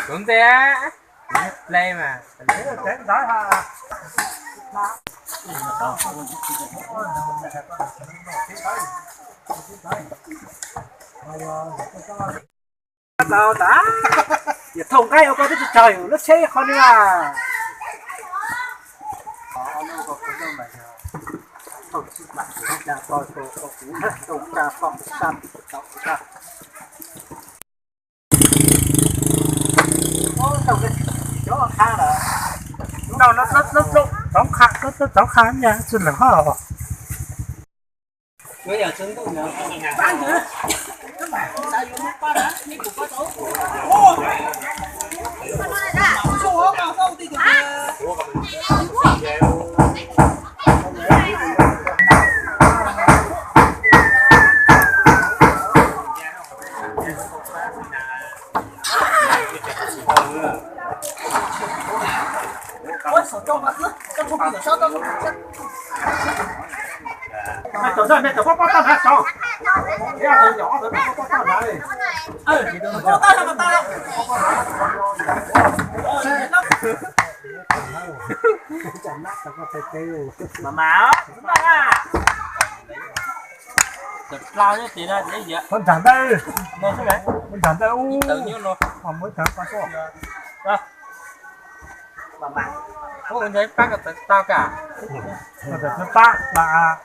Kuv ntej ple mas. Yog thooj nqaij ua koj twb tsis tsawg yus lub tsheb qhov ni mas. Mas mas, pov ntsag ntawd, pov ntsag ntawd ub, muab tawv pab soj. Pab, pab,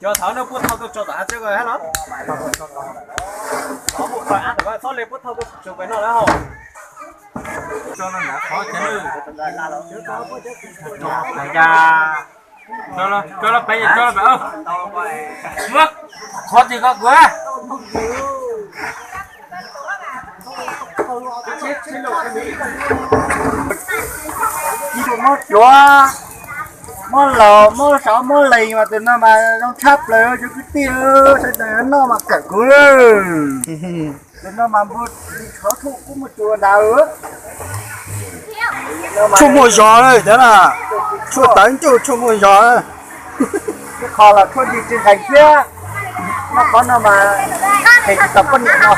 cov thaum no puab thauj tuaj tso tom hav tswb ko hab los? Txhob le puab thauj tuaj tso pem no lawm hos. Cov los pem, cov los pem. Muab qhov twg ko kuv. Muab cuav, muab laus, muab sov, muab lees mas tus no mas zoo tshaj plaws cov kwv tij, sawv daws noj mas kawm kuv. Tus no mas npua qhov thuj kub muaj tsuas ntawd. Tshuaj muaj zog lawm tiag na, tshuaj tawv ncuj tshuaj muaj zog. Ib qho los tshuaj nti tsis nqees thiab. Noj qhov no mas nqees tsis tau poj niam no.